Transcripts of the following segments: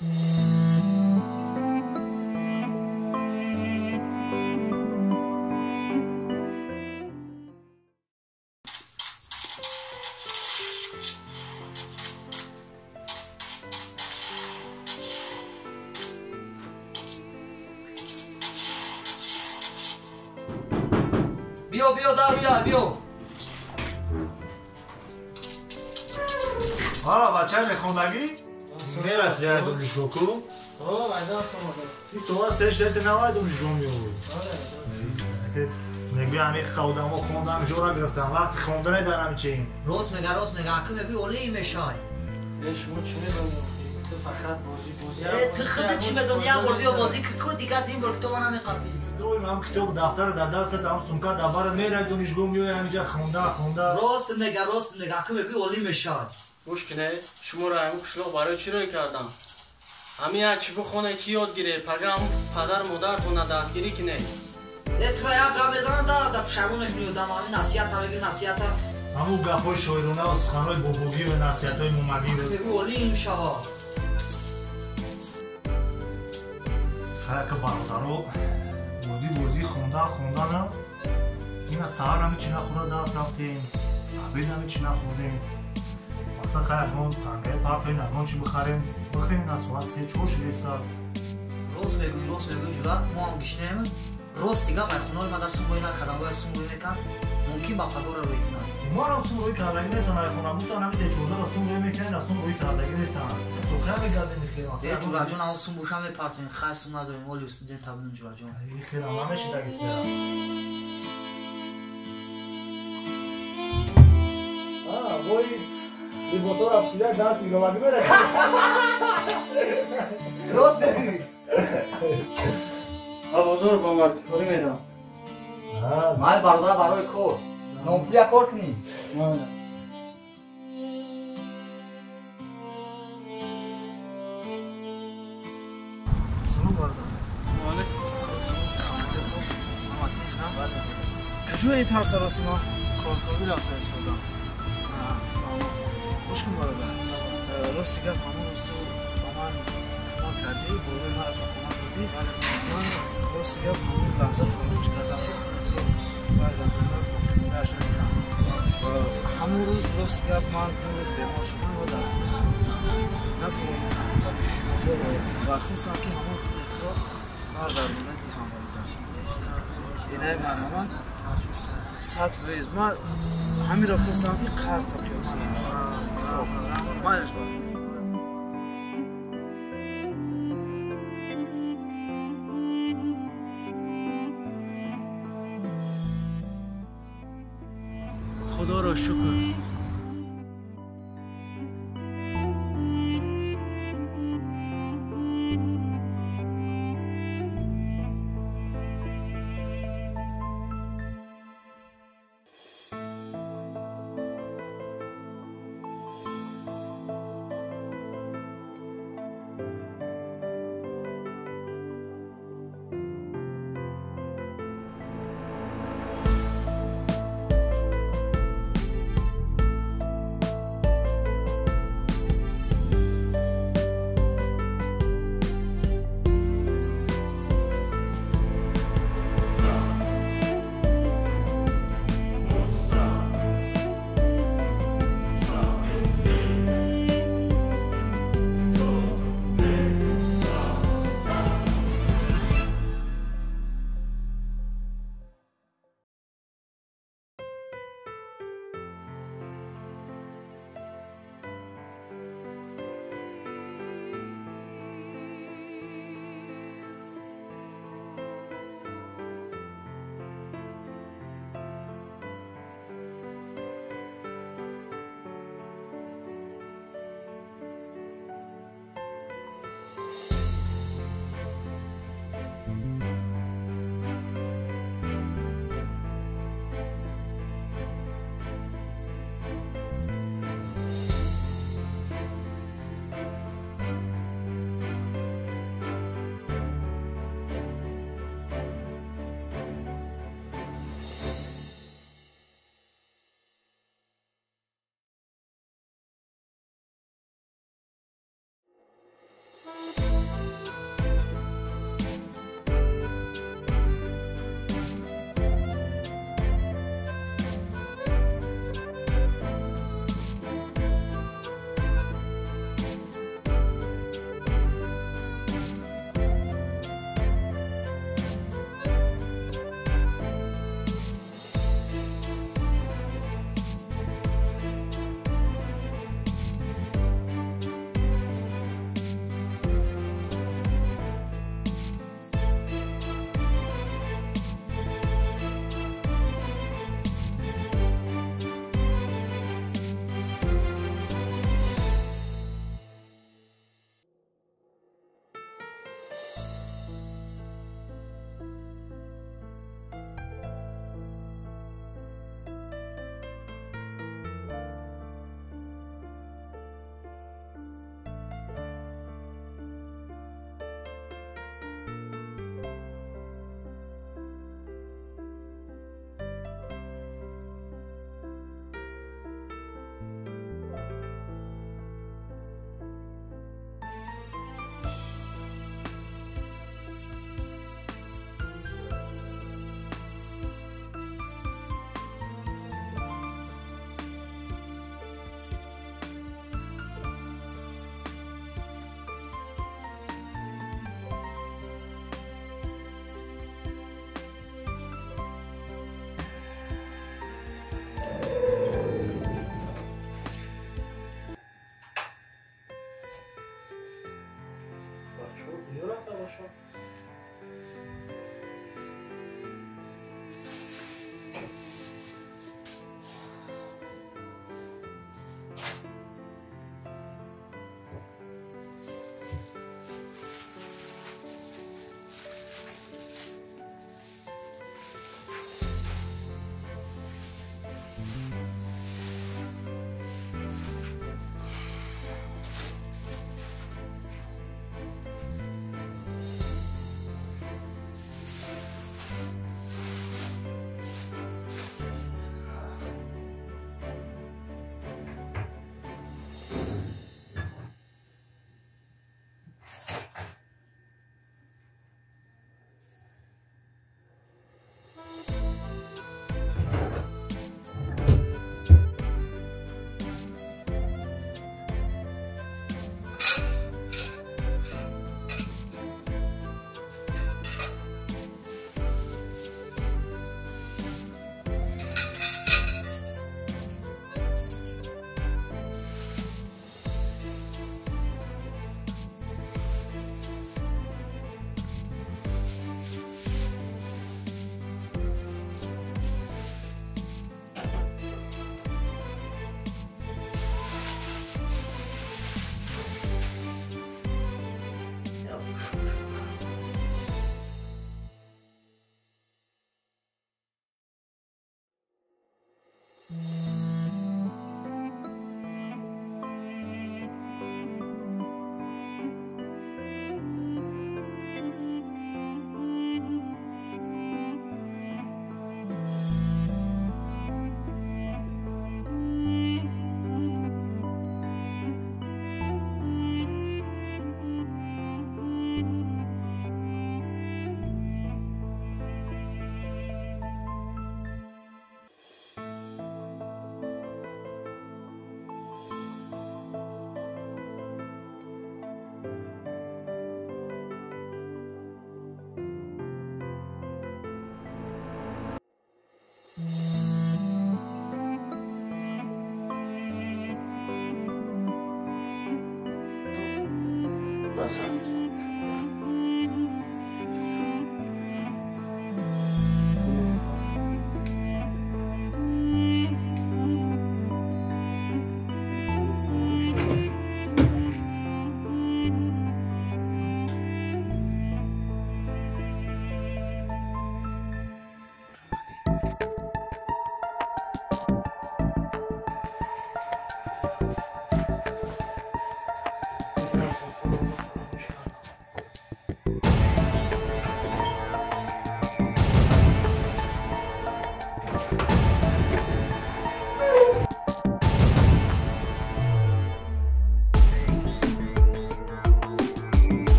Биё, биё, даруя, биё. Ҳа, бача мехондагӣ? Мерасӣ як донишгоҳ ку? Ин соат се шудати навай донишгоҳ меояд. Мегӯи ҳамин одамо хондам ҷора гирифтам, вақти хондане дар ҳами чием. Рост мега, рост мега, аку мегӯи олӣ мешай. Э, шумо чӣ медонед? Ту фақат бозӣ, бозӣ. Э, ту худат чӣ медонӣ? Як бор биё бозӣ ку, дигар ин бор китоба намеқапӣ. Доим ҳам китоб дафтар дар дастат, ҳам сумка дар барат, мерай донишгоҳ меои ҳаминҷа хонда, хонда. Рост мега, рост мега, аку мегӯи олӣ мешай. Гӯш кине, шуморо ҳамин қишлоқ барои чӣ рӯй кардам? Ҳамин як чӣ бихоне ки ёд гире, пага ҳам падар модаратонро дастгирӣ кине. Э, тура як гап мезанам, дарада пушаймон мекунӣ одам, ҳамин насиҳата мегӯи, насиҳата. Ҳамун гапҳои шоирона ва суханҳои бобогӣ ва насиҳатҳои момагӣ. Мегӯи олӣ мешавад. Хайр, бародаро, бозӣ бозӣ, хондан хонданам. Ина саҳар ҳами чӣ нахӯрда дарс рафтем, обед ҳами чӣ нахӯрдем. Мақсад хайр, ягон тангаи партоем, ягон чӣ бихарем, бихӯрем, ина соат 3-4 шудеста. Рост мегӯӣ, рост мегӯӣ, ҷура, мо ҳам гишнем. Рости гап, ай хонаи мада сум рӯй накардам, бояд сум рӯй мекард, мумкин ба пагора рӯй кунам. Манам сум рӯй кардагӣ нестам, ай хона гуфтан ҳами 3-14 сум рӯй мекунем, на сум рӯй кардагӣ нестам. То кай мегардем ин хел? Э, ҷураҷон, ава сум боша мепартоем, хай сум надорем, оли студент табудем, ҷураҷон. Ин хел ҳам намешидагист. Вой, либосҳоро пӯшида дарси иловагӣ мерасӣ. Рост мегӯӣ. Ба бозор бо мардикорӣ меравам. Май бародар, барои кор. Нонпулия кор кунӣ? Салом, бародар. Саломатӣ хуб? Саломатӣ нағз? Куҷо ин тарсароси мо? Коркорӣ рафта истодам. Гӯш кун, бародар. Рости гап, ҳамон рӯз ту ба ман кӯмак кардӣ, борҳои маро то хона бурдӣ. Ман рости гап ҳамон лаҳза фаромӯш кардам, туро баргардонда дарш надидам. Ҳамон рӯз рости гап ман 2 рӯз бемор шудам ва дар хона натавонистам бозор оям ва хостам ки ҳамон пули туро баргардонда диҳам бародар. Инаи марҳамат, 100%. Ман ҳаминро хостам ки қарз то қиёмат наравад. Хоб, майлаш бародар. Худоро шукр. Бачаҳо куҷо рафта бошанд?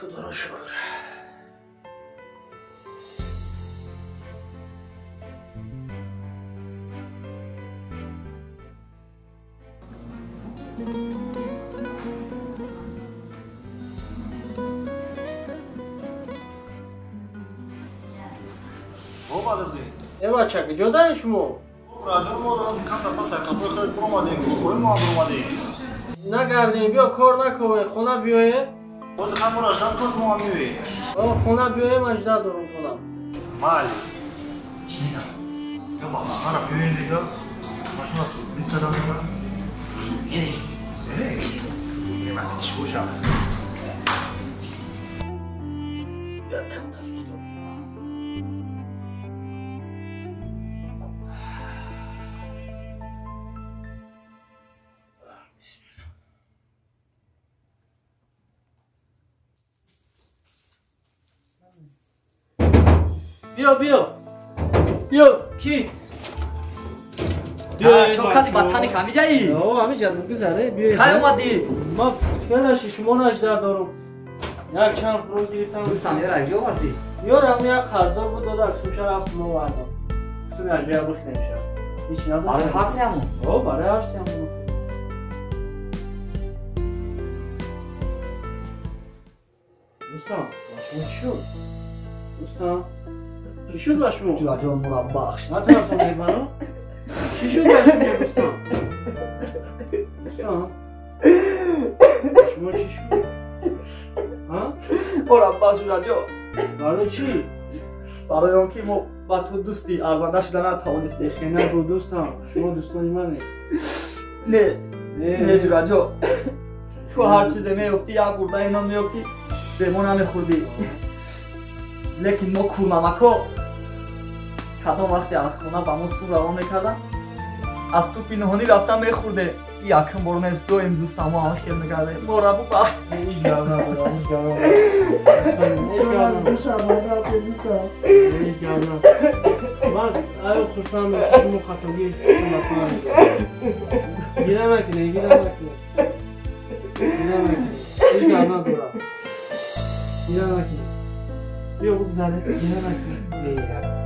Худоро шукр. Э бача, куҷо даи шумо? Раҷон мо кам запас қафои худат биромадем, кои мо ҳам биромадем. Нагардем, биё кор накунем, хона биёем. Боз хай моро ждать кун, мо ҳам меоем. О, хона биёем, ман ждать дорум тонам. Майли. Чӣ мегам? Я маблағҳаро биёем дига. Машина сюрприз кардам мега. Мерем. Мерем. Чӣ бошам? Биё, биё. Биё, ки? Чо кати ба тани ҳамиҷаӣ? О, ҳамиҷа гузаре, биё. Кай омадӣ? Ма фелаши шумо нажда дорум. Як чанд рӯз гирифтам. Дӯстам, ёра якҷо овардӣ? Ёрам як қарздор буд, додак сумша рафт мо овардам. Гуфтум як ҷоя бихӯрем ша. Ҳеч надошт. Барои ҳар сеамон? О, барои ҳар сеамон. Дӯстам, ба шумо чӣ шуд? Дӯстам, чӣ шуд ба шумо? Ҷураҷон, моро бахш. Натарсонед маро? Чӣ шуд ба шумо, дӯстам? Дӯстам, ба шумо чӣ шуд? Моро бахш, Ҷураҷон. Барои чӣ? Барои он ки мо ба ту дӯсти арзанда шуда натавонистем. Хе нагӯ, дӯстам, шумо дӯстони манед. Не, не, Ҷураҷон. Ту ҳар чизе меёфтӣ, як бурдаи нон меёфтӣ, бе мо намехӯрдӣ. Лекин мо курнамако кадом вақте аз хона ба мо сум равон мекардам, аз ту пинҳонӣ рафта мехӯрде. Якум бор нест, доим дӯстам мо ҳама хел мекардем. Моро бубахш. Ҳеҷ гап надорам, ҳеҷ гап надорам. Ҳеҷ гап надорам. Ҳеҷ гап надорам. Ман аю хурсандам, ки шумо хатогии нафаҳмед. Гира накунед, гира накунед. Гира накунед. Ҳеҷ гап надорам. Гира накунед. Биё бигзаред, гира накунед.